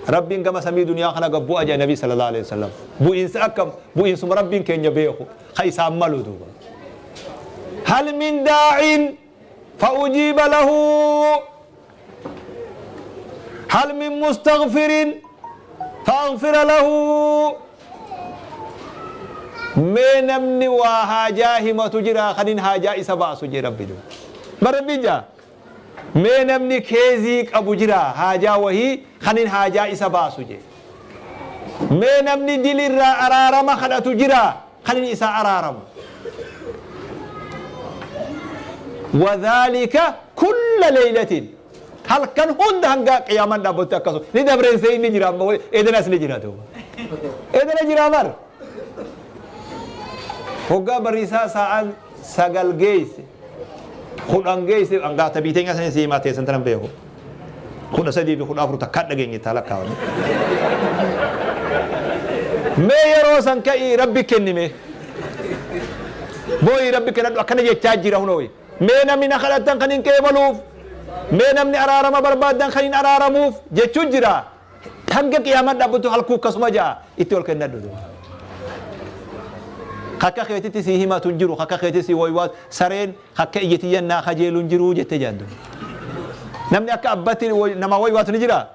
Rabbiin gama samii duniyaa kana gad bu'a jedhe Nabi sallallahu alaihi wasallam. Bu'iinsa akkam? Bu'iinsuma Rabbiin keenya beeku ka isaan malu duuba. Hal min daa'in fa ujiiba lahu, hal min mustaghfirin fa aghfira lahu. Mee namni waa haajaa himatu jira kanin haajaa isa baasu jee Rabbi duuba. Bar Rabbiin jaa. Mee namni keezii qabu jiraa haajaa wahii kanin haajaa isa baasu jee. Mee namni dilirraa araarama kadhatu jiraa kanin isaa araaramu. Wadhaalika kulla leeylatin, halkan hunda hanga qiyaamaan dhaabbattu akkasuma ni dabreen see inni jira, amma eedanas ni jira duuba. Eedana jira bar. Hoggaa bariisaa saa'aan 9 geeyse, 10 geeyse, hangaa tabii teenya sanii si himaa teessan tanan beeku. 13 fi 14 takkaa dhageenye taa lakkaawame. Mee yeroo san ka'ii Rabbi kenni, mee. Booyii Rabbi kennadhu, akkana jechaa jira hunooyi. Mee namni na kadhattan kan hin qeebaluuf, mee namni araarama barbaaddan kan hin araaramuuf jechuu jira. Hanga qiyaamaan dhaabbatu halkuu akkasuma ja'a itti ol kennadhu duuba. Akka keetitti sii himatu hin jiru, akka keetitti sii waywaatu, sareen akka iyyitiyyan naa kajeelu hin jiru jette jaandu. Namni akka abbatti nama waywaatu ni jira.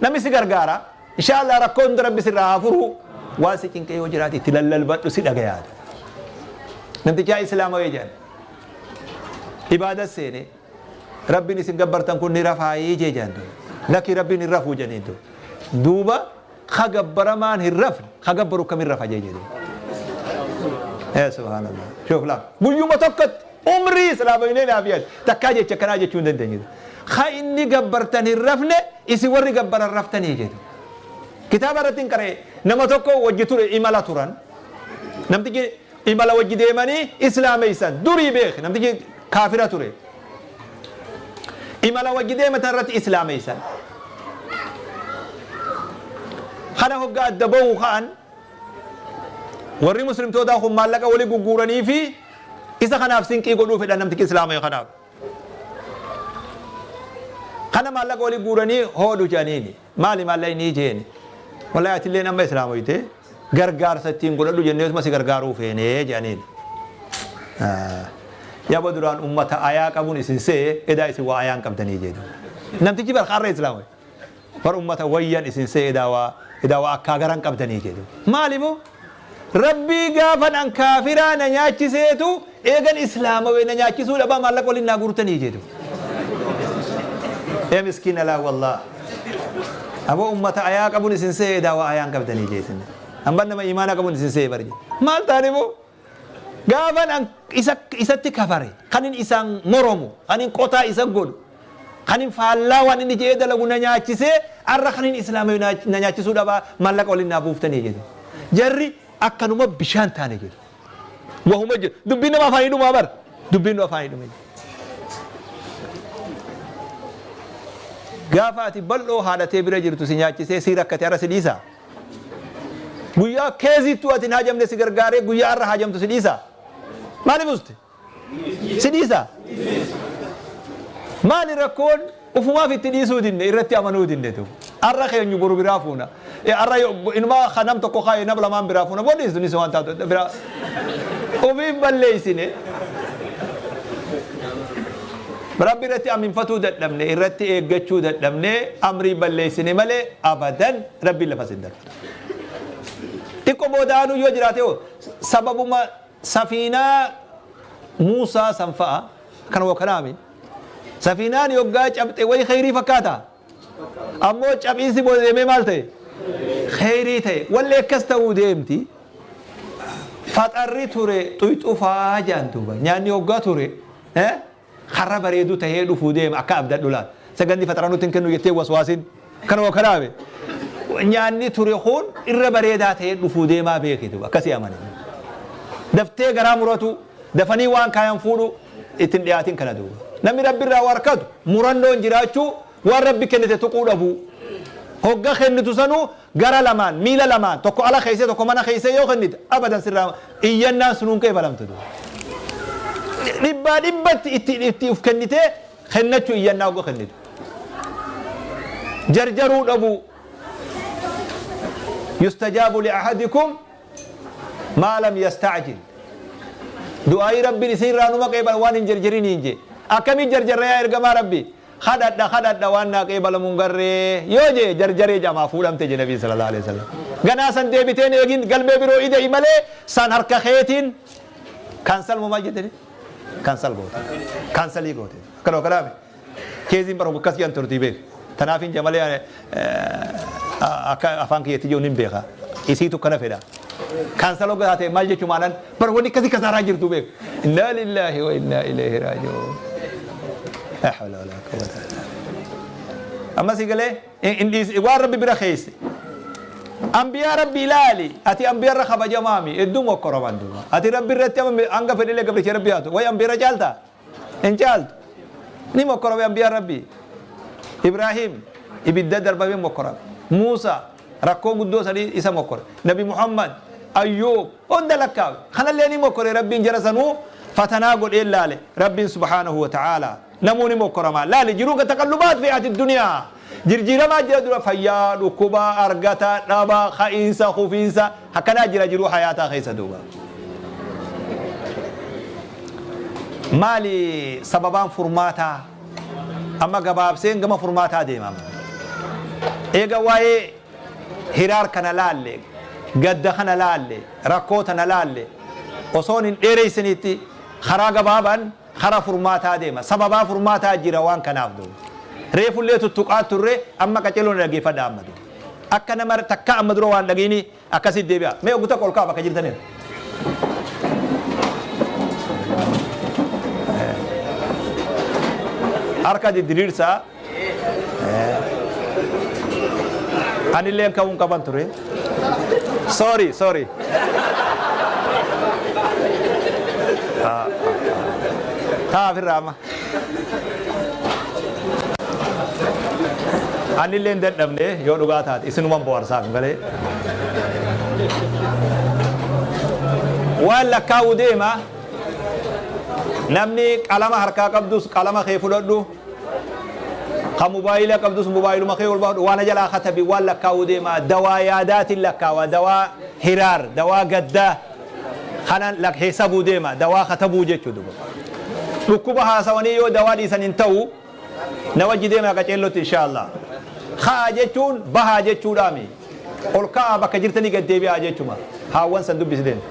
Namni si gargaara. Inshaallah rakkoo hunda Rabbi sirraa haa furu. Waan si cinqee yoo jiraate itti lallalbadhu, si dhagayaatu. Namtichaa Islaama yoo jedhan ibaada seene, Rabbiin isin gabbartan kun ni rafaayii jee jedhan duuba. Lakki, Rabbiin hin rafuu jedhaniin duuba. Duuba ka gabbaramaan hin rafne ka gabbaru kamin rafa jee jedhe. Ee subhaanallah. Shoof laa. Guyyuma tokkotti umrii islaamoynee naaf yaad. Takkaa jecha akkanaa jechuu hin dandeenye. Ka inni gabbartan hin rafne isin warri gabbaran raftanii jedhu. Kitaaba irratti hin qara'e, nama tokko wajji ture, imala turan. Namtichi imala wajji deemanii islaameysan durii beeki, namtichi kaafira ture. Imala wajji deematan irratti islaameysan. Kana hoggaa adda bahu ka'an, warri muslimtootaa kun maallaqa wali gugguuranii fi isa kanaaf sinqii godhuu fedhan, namtichi islaamee kanaaf. Kana maallaqa wali guuranii hoodhu jedhaniini. Maali maallaqni jeeni? Wallahi atilleen amma islaamoyte, gargaarsa ittiin godhadhu jenneetuma si gargaaruu feene jedhaniin. Yaba duraan ummata ayaa qabuun isin se'e, edaa isin waa ayaan qabdanii jedhu. Namtichi bar har'a islaamoy. Bar ummata wayyan isin se'e, edaa waa akkaa garan qabdanii jedhu. Maali boo? Rabbii gaafan an kaafiraa na nyaachiseetu eegan islaamawe na nyaachisuu dhabaa maallaqa waliin naa guurtanii jedhu. Ee miskiina, laa wallah. Aboo ummata ayaa qabuun isin se'e, edaa waa ayaan qabdanii jeesin. Amban nama imaana qabuun isin se'e bari. Maal taane boo? Gaafan an isa isatti kafare, kanin isaan moromu, kanin qotaa isa godhu, kanin faallaa waan inni je'ee dalagu na nyaachisee, arra kanin islaama na nyaachisuu dhabaa maallaqa waliin naa buuftanii jedhu. Jarri akkanuma bishaan taane jedhu. Wahuma jedhu. Dubbiin nama afaanii dhumaa bar. Dubbiin nu afaanii dhume. Gaafa ati bal'oo haadhatee bira jirtu si nyaachisee si rakkate, arra si dhiisaa? Guyyaa keezittuu ati hin haajamne si gargaaree, guyyaa arra haajamtu si dhiisaa? Maaliif uste? Si dhiisaa? Maali rakkoon? Ufumaaf itti dhiisuu dinne, irratti amanuu dinnetu. Arra keenyu boru biraa fuuna. Arra inumaa ka nam tokko kaa'e nam lamaan biraa fuuna. Boo dhiistu nis waan taatu biraa. Ofiif balleessine. Rabbi irratti aminfatuu dadhabne, irratti eeggachuu dadhabne, amrii balleessine malee abadan Rabbiin lafa sin darbatu. Xiqqoo booda aanuu yoo jiraate hoo, sababuma safiinaa Muusaa san fa'a kana wa kanaami. Safiinaan yoggaa cabxe wayi kheyrii fakkaata. Ammoo caphiinsi booda deemee maal ta'e? Kheyrii ta'e. Walli akkas ta'uu deemti. Faxarri ture xuyxufaa jedhan duuba. Nyaanni hoggaa ture karra bareedu tahee dhufuu deema akka abdadhu laal. Saganni faxara nutti hin kennu jettee waswaasin. Kana wa kanaame. Nyaanni ture kun irra bareedaa tahee dhufuu deemaa beeki duuba. Akkasii amane. Daftee garaa muratu, dafanii waan kaayan fuudhu ittiin dhiyaatin kana duuba. Namni Rabbi irraa waa harkatu murannoon jiraachuu, waan Rabbi kennite tuquu dhabuu. Hogga kennitu sanuu gara lamaan, miila lamaan, tokko ala keessee tokko mana keessee yoo kennite, abadan sirraa iyyannaan sunuun qeebalamtu duuba. Dhibbaa dhibbatti itti uf kennitee kennachuu iyyannaa hogga kennitu. Jarjaruu dhabuu. Yustajaabu li'ahadikum maa lam yasta'jil. Du'aa'ii Rabbiin isin irraa numa qeebala waan hin jerjeriniin jee. Akkamii jarjarra yaa ergamaa Rabbii? Kadhadha kadhadha waan naa qeebalamu hin garree yoo jee jarjaree jamaa fuudhamte jee Nabiin sallallahu alaihi wasallam. Ganaa san deebiteen eegin galmee biroo ida'i malee san harka keetiin cancel moo maal jettani? Cancel goote. Cancelii goote. Akkanuma kanaami. Keeziin bara akkas jedhan turtii beek. Tanaaf hin jamalee akka afaan kiyyatti jiru nin beeka. Isiitu kana fedha. Cancel hoggaa taate maal jechuu maanan bara wanni akkasii kasaaraa jirtu beek. Innaa lillaahi wa innaa ilayhi raaji'uun. La hawla wala quwwata illa billah. Amma si galee hin dhiisi waan rabbi bira keesse. Ambiyaa rabbi ilaali ati ambiyaa irra kabajamaami hedduu mokkoraman duuba. Ati rabbi irratti amma hanga fedhilee gabricha rabbi haatu. Wayi ambiyaa irra caaltaa? Hin caaltu. Ni mokkorame ambiyaan Rabbii. Ibraahim ibidda darbamee mokkorame. Muusaa rakkoo guddoo sanii isa mokkore. Nabi Muhammad, Ayyuub hunda lakkaawe. Kanallee ni mokkore Rabbiin jara sanuu fatanaa godhee laale. Rabbiin subhaanahu wa ta'aalaa. Namuu ni mokkoramaa. Laali jiruun ka taqallubaat fi ati duniyaa. Jirjiiramaa jira dura fayyaa, dhukkuba, argata, dhaba, ka'iinsa, kufiinsa akkanaa jira jiruu hayaataa keessa duuba. Maali sababaan furmaataa? Amma gabaabseen gama furmaataa deema amma. Eega waa'ee hiraar kana laalle, gadda kana laalle, rakkoo tana laalle, osoon hin dheereysinitti karaa gabaabaan kara furmaataa deema. Sababaa furmaataa jira waan kanaaf duuba. Reefullee tuttuqaa turre amma qaceeloo na dhaggeeffadhaa amma duuba. Akka nama takkaa amma dura waan dhageeni Akkasitti deebi'a. Mee oggu takka ol ka'a bakka jirtaniin. Harka didiriirsaa. Anilleen ka'uun qaban ture. Sorry, sorry. Ta'a ofirraa amma. Anillee hin dadhabne yoo dhugaa taate isinuman bohaarsaaf malee. Waan lakkaa'u deema namni qalama harkaa qabdus qalama kee fudhadhu ka mobaayila qabdus mobaayiluma kee ol baafadhu waan jalaa katabi waan lakkaa'u deema dawaa yaadaatiin lakkaawa dawaa hiraar dawaa gaddaa kana hisabuu deema dawaa katabuu jechuu duba dhukkuba haasawanii yoo dawaa dhiisan hin ta'u na wajji deemaa qaceellotti inshaa Allah ka'a jechuun bahaa jechuudhaami ol ka'aa bakka jirtanii gad deebi'aa jechuma haawwan san dubbisi deema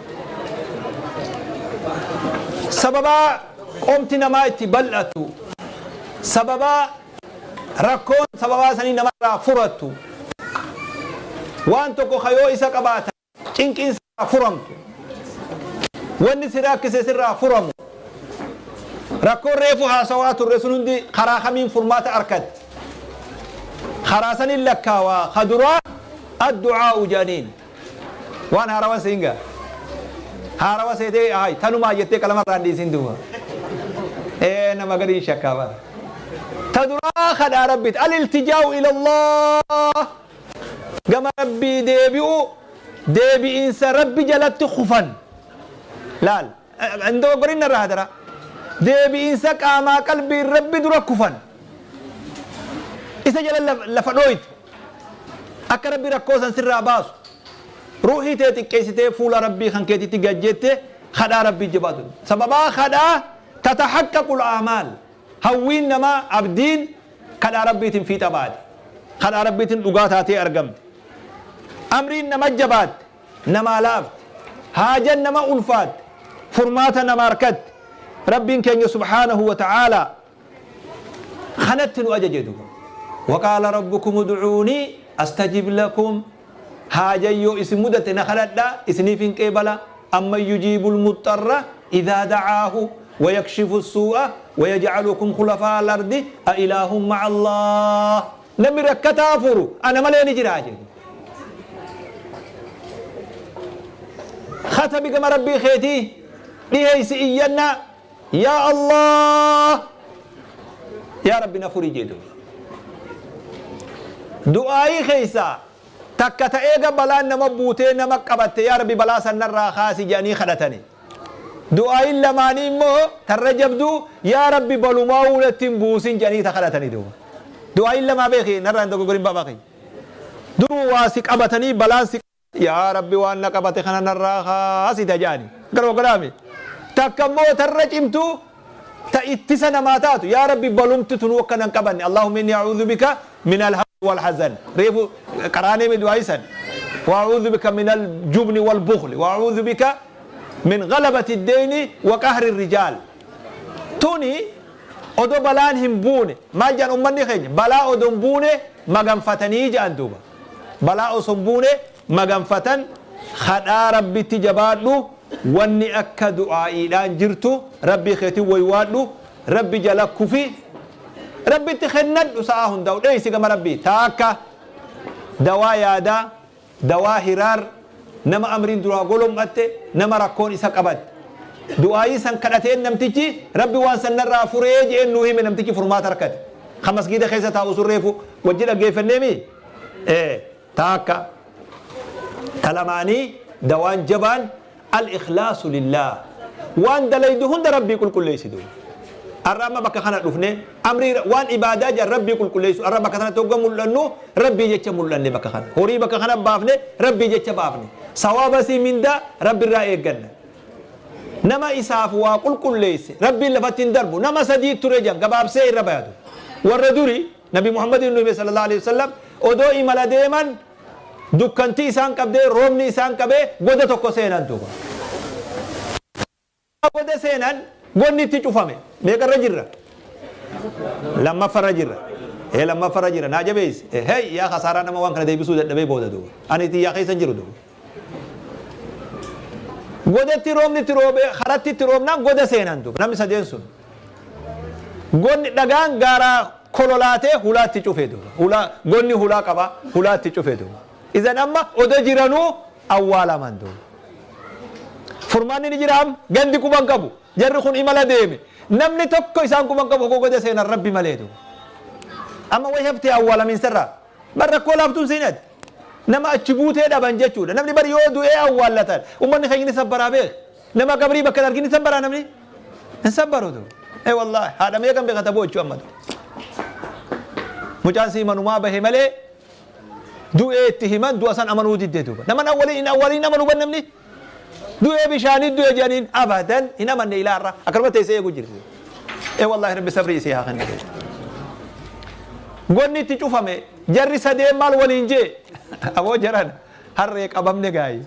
sababaa qomti namaa itti bal'atu sababaa rakkoon sababaa sanii namarraa furattu waan tokko ka yoo isa qabaatan Cinqiin sirraa furamtu. Wanni si rakkise sirraa furamu. Rakkoon reefu haasawaa turre sun hundi karaa kamiin furmaata arkatti? Karaa sanin lakkaawaa. Ka duraa addu'aa'u jedhaniin. Waan haarawan siin gaa. Haarawa seetee hay tanumaa jettee qalama irraa hin dhiisin duuba. Ee nama gariin shakkaa bara. Ta duraa kadhaa Rabbiiti. Al-iltijaa'u ilallah. Gama Rabbii deebi'uu, deebi'iinsa Rabbi jalatti kufan. Laal, hin dogoggorin narraa hadaraa. Deebi'iinsa qaamaa qalbiin Rabbi dura kufan. Isa jala lafa dhooyte. Akka Rabbi rakkoo san sirraa baasu. Ruuhii tee xiqqeessitee fuula Rabbii kan keetitti gad jette kadhaa Rabbii jabaatu. Sababaa kadhaa tatahaqqaqul aamaal. Hawwiin namaa, abdiin, kadhaa Rabbiitiin fiixa baate. Kadhaa Rabbiitiin dhugaa taatee argamte. Amriin nama jabaatte, namaa laafte. Haajan nama ulfaatte, furmaata nama arkatte. Rabbiin keenya subhaanahu wa ta'aalaa kanatti nu ajaje duuba. Waqaala rabbukum ud'uunii astajib lakum. Haajan yoo isin mudate na kadhadhaa isiniifin qeebala, Amman yujiibul muxxarra idhaa da'aahu wa yakshifu suu'a wa yaj'alukum khulafaa'a al-ardi a ilaahun ma'a Allaah. Namni rakkataa furu ana malee ni jiraa jedhe. Katabi gama Rabbii keetii dhiheeysi iyyannaa yaa Allaah yaa Rabbi na furi jedhu. Du'aayii keessaa takka ta eega balaan nama buutee nama qabatte yaa Rabbi balaa san narraa kaasi jedhanii kadhatani. Du'aayiin lamaanii immoo tarra jabduu yaa Rabbi balumaawuu natti hin buusin jedhanii ta kadhatani duuba. Du'aayiin lamaa beeki narraa hin dogoggorin baabaa kiyya. Duruu waa si qabatanii balaan si. Yaa Rabbi, waan na qabate kana narraa kaasi tajaani. Garuu garaami. Takka immoo tarra cimtuu ta ittisa namaa taatu, yaa Rabbi, balumti tunuu akka nan qabanne, اللهم إني أعوذ بك من الهم والحزن, reefu qaraanee mi du'aa isan, وأعوذ بك من الجبن والبخل وأعوذ بك من غلبة الدين وقهر الرجال. Tuni odoo balaan hin buune maal jedhan ummanni keenya? Balaa odoo hin buune maganfatanii jedhan duuba. Balaa osoo hin buune maganfatan. Kadhaa Rabbitti jabaadhu. Wanni akka du'aa'iidhaan jirtu, Rabbii keetiin waywaadhu, Rabbi jala kufi, Rabbitti kennadhu, sa'aa hundaa'u dheeysi gama Rabbii. Taakka dawaa yaadaa, dawaa hiraar, nama amriin duraa golom'atte, nama rakkoon isa qabatte, du'aayii san kadhateen namtichi Rabbi waan san narraa furee je'een nuu hime. Namtichi furmaata harkate ka masgiida keessa taa'u sun reefu wajji dhaggeeffanneemi. Taakka talamaanii dawaan jabaan الإخلاص لله. Waan dalaydu hunda Rabbii qulqulleessitu. Har'a amma bakka kana dhufne, amrii waan ibaadaa jedhan Rabbii qulqulleessu. Har'a bakka kanatti hogga mul'annu Rabbii jecha mul'anne. Bakka kana horii bakka kana baafne, Rabbii jecha baafne, sawaaba sii mindaa Rabbi irraa eegganna. Nama isaaf waa qulqulleesse Rabbiin lafatti hin darbu. Nama sadii ture jedhan, gabaabsee irra bayatu. Warra duri Nabi Muhammadin nu hime صلى الله عليه وسلم, odoo imala deeman dukkanti isaan qabdee, roobni isaan qabee, goda tokko seenan duuba. Goda seenan, gonni itti cufame. Meeqarra jirra? Lammaffarra jirra. Ee, lammaffarra jira. Naa jabeessi. Hey, yaa kasaaraa nama waan kana deebisuu dadhabee booda duuba. Ani xiyyaa keessa hin jiru duuba. Godatti roobni itti roobee, karatti itti roobnaan goda seenan duuba namni sadeen sun. Gonni dhagaan gaaraa kololaatee hulaatti cufe duuba. Hulaa gonni hulaa qaba, hulaatti cufe duuba. Isan amma odo jiranuu awwaalaman duuba. Furmaanni ni jiraam. Gandi quban qabu. Jarri kun imala deeme. Namni tokko isaan quban qabu hogoo goda seenan Rabbi malee duuba. Amma way haftee awwaalamiinsarraa. Bar rakkoo laaftuun seenati. Nama achi buutee dhaban jechuudha. Namni bar yoo du'ee awwaallatan ummanni keenya ni sabbaraa beek. Nama qabrii bakka hin argin ni sabbaraa namni? Hin sabbaru duuba. Ee wallaahi, haadha meeqan beekata boochuu amma duuba. Mucaan sii manumaa bahe malee du'ee itti himan, du'a san amanuu didde duuba. Nama awwaliin hin awwaliin amanuu ban namni. Du'ee bishaanii du'e jedhaniin abadan hin amanne, ilaarra akkanuma teessee eegu jirti. Ee wallaahi, Rabbi sabrii isii haa kennu. Gonni itti cufame. Jarri sadeen maal waliin jee? Aboo jaran, harree qabamne gaayi.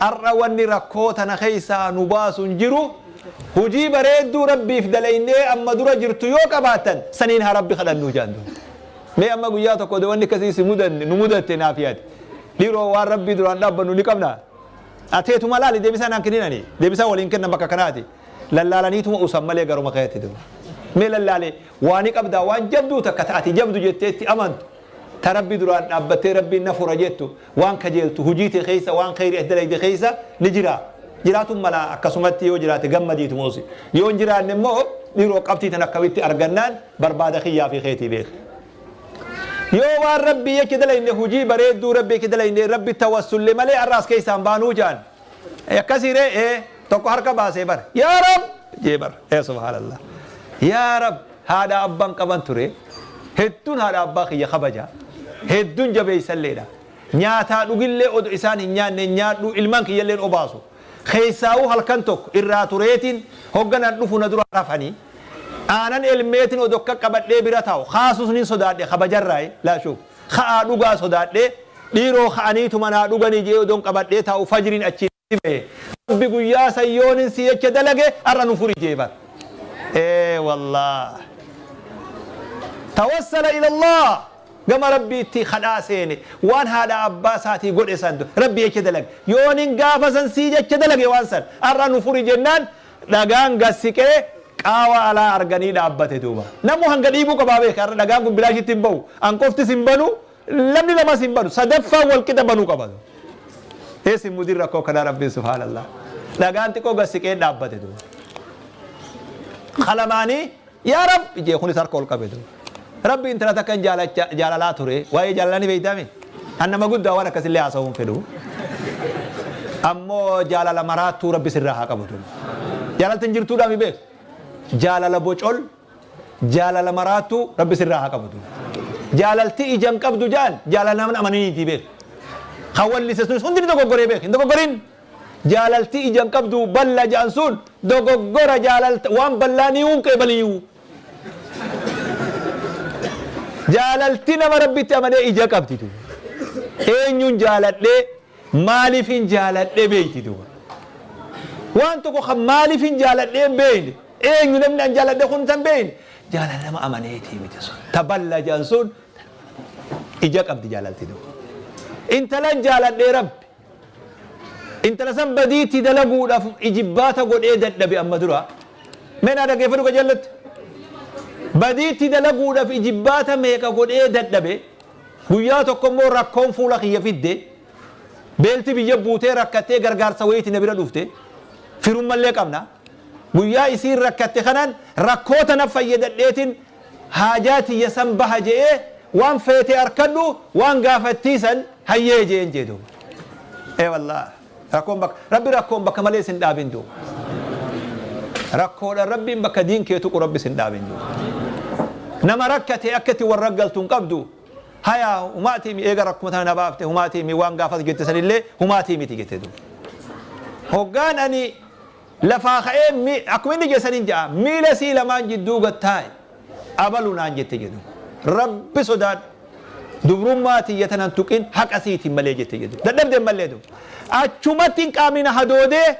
Har'a wanni rakkoo tana keessaa nu baasu hin jiru. Hujii bareedduu Rabbiif dalaynee amma dura jirtu yoo qabaattan, saniin haa Rabbi kadhannuu jedhan. Mee amma guyyaa tokko wanni akkasii si mudanne nu mudatte naaf yaadi. Dhiiroo, waan Rabbii duraan dhaabbannu ni qabna. Ateetuma laali, deebisaa naan kenninani. Deebisaa waliin kennan bakka kanaati. Lallaalaniituma usan malee garuma keetti duuba. Mee lallaalee waani qabdaa, waan jabduu takka ta'ati jabdu jetteetti amantu. Ta Rabbi duraan dhaabbattee Rabbiin na fura jettu, waan kajeeltu hujii tee keessa, waan kheyri ati dalayde keessa ni jira. Jiraatun mala akkasumatti yoo jiraate gammadiituma usi. Yoo hin jiraanne immoo, dhiiroo, qabxii tan akkamitti argannaan barbaada kiyyaa fi keetii beeka. Yoo waan Rabbii jecha dalayne, hujii bareedduu Rabbii jecha dalayne, Rabbi tawassulle malee har'a as keessaan baanuu jaan. Akkasii ree? Ee, tokko harka baasee bar. Yaa Rab jee bar. Ee subhaanallah. Yaa Rab, haadha abbaan qaban ture. Hedduun haadha abbaa kiyya kabaja. Hedduun jabeessalleedha. Nyaataa dhugillee odo isaan hin nyaanne nyaadhu, ilmaan kiyyalleen obaasu. Keessaawuu halkan tokko irraa tureetiin hogganan dhufu na dura rafanii. Aanan elmeetiin odo akka qabadhee bira taa'u kaasus nin sodaadhe kabajarraayi laa shuuf. Ka'aa dhugaa sodaadhee, dhiiroo, ka'aniituma naa dhuganii jee odoon qabadhee taa'u fajriin achi bahe. Rabbi, guyyaa san yoonin si jecha dalage har'a nu furi jee bar. Ee wallah. توسل إلى الله, gama Rabbiitti kadhaa seene. Waan haadha abbaa isaatii godhe san Rabbi jecha dalage. Yoonin gaafa san sii jecha dalage, waan san har'a nu furi jennaan, dhagaan gassiqee qaawa alaa arganii dhaabbate duuba. Namu hanga dhiibuu qabaa beeka. Har'a dhagaan kun bilaashitti hin bahu. An qoftis hin banu, namni lamas hin banu, sadaffaan wal qixa banuu qaba. Eessi mudin rakkoo kanaa Rabbiin, subhaanallah. Dhagaan xiqqoo gassiqee dhaabbate duuba. Qalamaanii yaa Rab jee, kunis harka ol qabe duuba. Rabbi, intala takkan jaalalaa ture. Waa'ee jaalalaa ni beeytaami? An nama guddaa waan akkasillee haasa'uu hin fedhu. Ammoo jaalala maraattuu Rabbi sirraa haa qabu duuba. Jaalalti hin jirtuudhaa mi beeku? Jaalala bocol, jaalala maraattuu Rabbi sirraa haa qabu duuba. Jaalalti ija hin qabdu jaan, jaalala nama amaniniitii beeku. Kan wallise sunis hundi ni dogoggoree beek. Hin dogoggorin. Jaalalti ija hin qabdu balla ja'an sun dogoggora jaalalta waan ballaa ni hunqee baliyu. Jaalalti nama Rabbitti amanee ija qabdi duuba. Eenyuun jaaladhee maaliifin jaaladhe beeyti duuba. Waan tokko kan maaliifin jaaladhee hin beeyne eenyu namni an jaaladhe kun tan beeyne jaalala nama amaneetii miti sun. Ta balla ja'an sun ija qabdi jaalalti duuba. Intalan jaaladhee Rabbi. Intala san badiitti dalaguudhaaf ijibbaata godhee dadhabe amma dura. Mee naa dhaggeeffadhu qajeellotti. Badiitti dalaguudhaaf ijibbaata meeqa godhee dadhabe. Guyyaa tokko immoo rakkoon fuula kiyya fidde. Beelti biyya buutee rakkattee gargaarsa wayiiti na bira dhufte. Firummallee qabna. Guyyaa isiin rakkatte kanaan rakkoo tana fayyadadheetiin haajaa tiyya san baha je'ee waan feete arkadhu waan gaafattii san hayyee je'een jee duuba. Ee wallaah rakkoon bakka rabbi rakkoon bakka malee sin dhaabin duuba. Rakkoodhaan rabbiin bakka diin kee tuqu rabbi sin dhaabin duuba. Nama rakkate akka itti warra galtu hin qabdu. Haya humaatii mi eega rakkuma tana na baafte humaatii mi waan gaafatu jette sanillee humaatii miti jette duuba. Hoggaan ani Lafaa ka'ee mi, akkuma inni jedhe sanin ja'a, miila isii lamaan jidduu gad taa'i, abalu naan jette jedhu. Rabbi sodaadhu. Dubrummaa tiyya tana hin tuqin haqa siitiin malee jette jedhu. Dadhabde mallee duba. Achumatti hin qaamni na hadoodee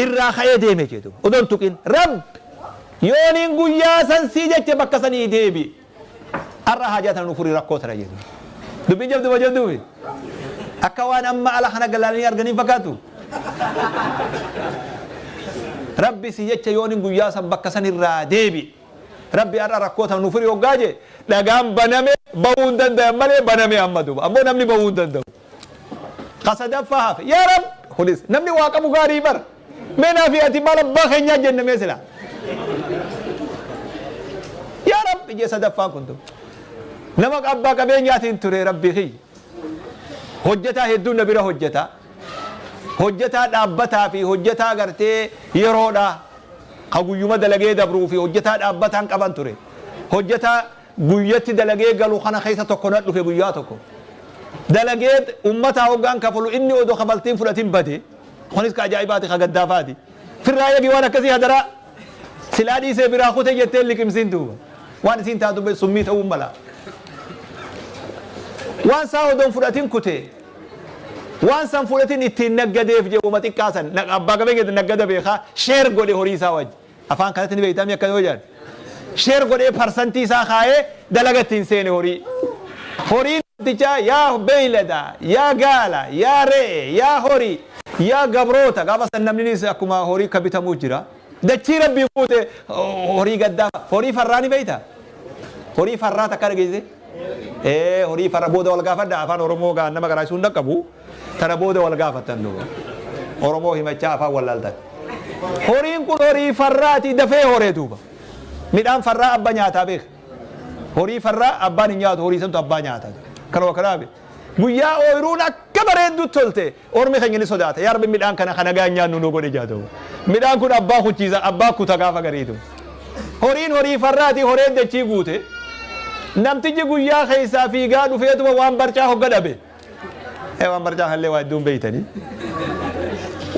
irraa ka'ee deeme jedhu. Odoo hin tuqin. Rabbi yooniin guyyaa san sii jecha bakka sanii deebi'e. Har'a haajaa tana nu furi rakkoo tana jedhu. Dubbiin jabdu ma jabduufi? Akka waan amma ala kana galaalanii arganii fakkaatu. Rabbi si jecha yoonin guyyaa san bakka san irraa deebi. Rabbi har'a rakkoo tana nu furi hoggaa jee dhagaan baname bahuu hin dandayan malee baname amma duuba. Ammoo namni bahuu hin danda'u. Ka sadaffaa hafe. Yaa Rabbi kunis namni waa qabu gaarii bara. Mee naa fi ati maal abbaa keenyaa jenne mee silaa. Yaa Rabbi jee sadaffaan kun duuba. Nama abbaa qabeenyaatiin ture Rabbi kiyya. Hojjetaa hedduun na bira hojjeta. Hojjetaa dhaabbataa fi hojjetaa gartee yeroodha. Ka guyyuma dalagee dabruu fi hojjetaa dhaabbataan qaban ture. Hojjetaa guyyatti dalagee galu kana keessa tokko na dhufe guyyaa tokko. Dalagee ummataa hoggaan kafalu inni odoo kafaltiin fudhatin bade. Kunis ka ajaa'ibaati ka gaddaafaati. Firraa eegi waan akkasii hadaraa. Silaa dhiisee biraa kute jettee hin liqimsin duuba. Waan isiin taatu be summii ta'uu mala. Waan isaa odoo hin fudhatin kute. Waan san fudhatin ittiin naggadeef jedhu wama xiqqaa san. Abbaa qabeenya naggada beekaa share godhe horii isaa wajji. Afaan kanatti ni beektaa mi akka yoo jedhan. Share godhee parsantii isaa kaayee dalaga ittiin seene horii. Horiin namtichaa yaa beeylada, yaa gaala, yaa re'e, yaa horii, yaa gabroota. Gaafa san namninis akkuma horii akka bitamuu jira. Dachii rabbii guute horii gaddaa. Horii farraa ni beektaa? Horii farraa takka dhageessise? Ee horii farra booda wal gaafadha afaan Oromoo gaa nama garaa hin dhaqqabu. Tana booda wal gaafattan duuba. Oromoo himachaa afaan wallaaltan. Horiin kun horii farraati dafee horee duuba. Midhaan farraa abba nyaataa beeka. Horii farraa abbaan hin nyaatu horii santu abbaa nyaata. Kanuma kanaafi. Guyyaa ooyiruun akka bareeddu tolte ormi keenya ni sodaata. Yaa Rabbi midhaan kana kan nagaan nyaannu nu godhe jaatu. Midhaan kun abbaa kuchiisa abbaa kuta gaafa gariitu. Horiin horii farraati horeen dachii guute. Namtichi guyyaa keessaa fiigaa dhufeetuma waan barcaa hogga dhabe. Ee waan barcaa kanallee waa hedduun beeytanii.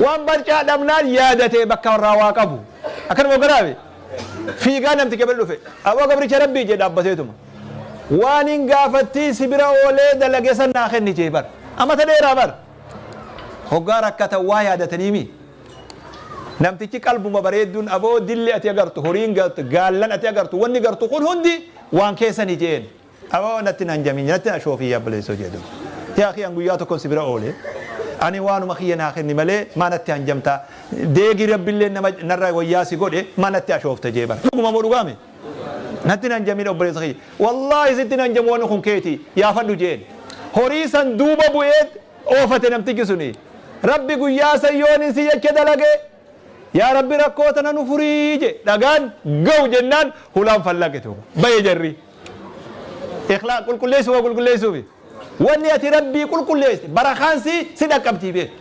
Waan barcaa dhabnaan yaadatee bakka irraa waa qabu. Akkanuma hogga dhaabe. Fiigaa namticha bira dhufe. Aboo gabricha rabbii jee dhaabbateetuma. Waan hin gaafattii si bira oolee dalage san naa kenni jee bar. Amata dheeraa bar. Hoggaa rakkatan waa yaadataniimi. Namtichi qalbuma bareedduun aboo dilli ati agartu horiin gartu gaallan ati agartu wanni gartu kun hundi waan keessani jeen. Aboo natti hin hanjamin natti hin ashoofin yaa obboleessoo jee duuba. Yaa akii an guyyaa tokkon si bira oole. Ani waanuma kiyya naa kenni malee maa natti hanjamta. Deegi rabbillee nama narra wayyaa si godhe maa natti ashoofta jee bara. Dhuguma moo dhugaame? Natti hin hanjamin obboleessa kiyya. Wallaahi sitti hin hanjamu wanni kun keeti yaafadhu jeen. Horii san duuba bu'ee oofate namtichi suni. Rabbi guyyaa san yoonin si jecha dalage Yaa Rabbi rakkoo tana nu furii je dhagaan ga'u jennaan hulaan fallaqe tuuba. Baye jarri. Ikhlaa qulqulleessuu waa qulqulleessuufi. Wanni ati Rabbii qulqulleessite barakaan si si dhaqqabtii beek.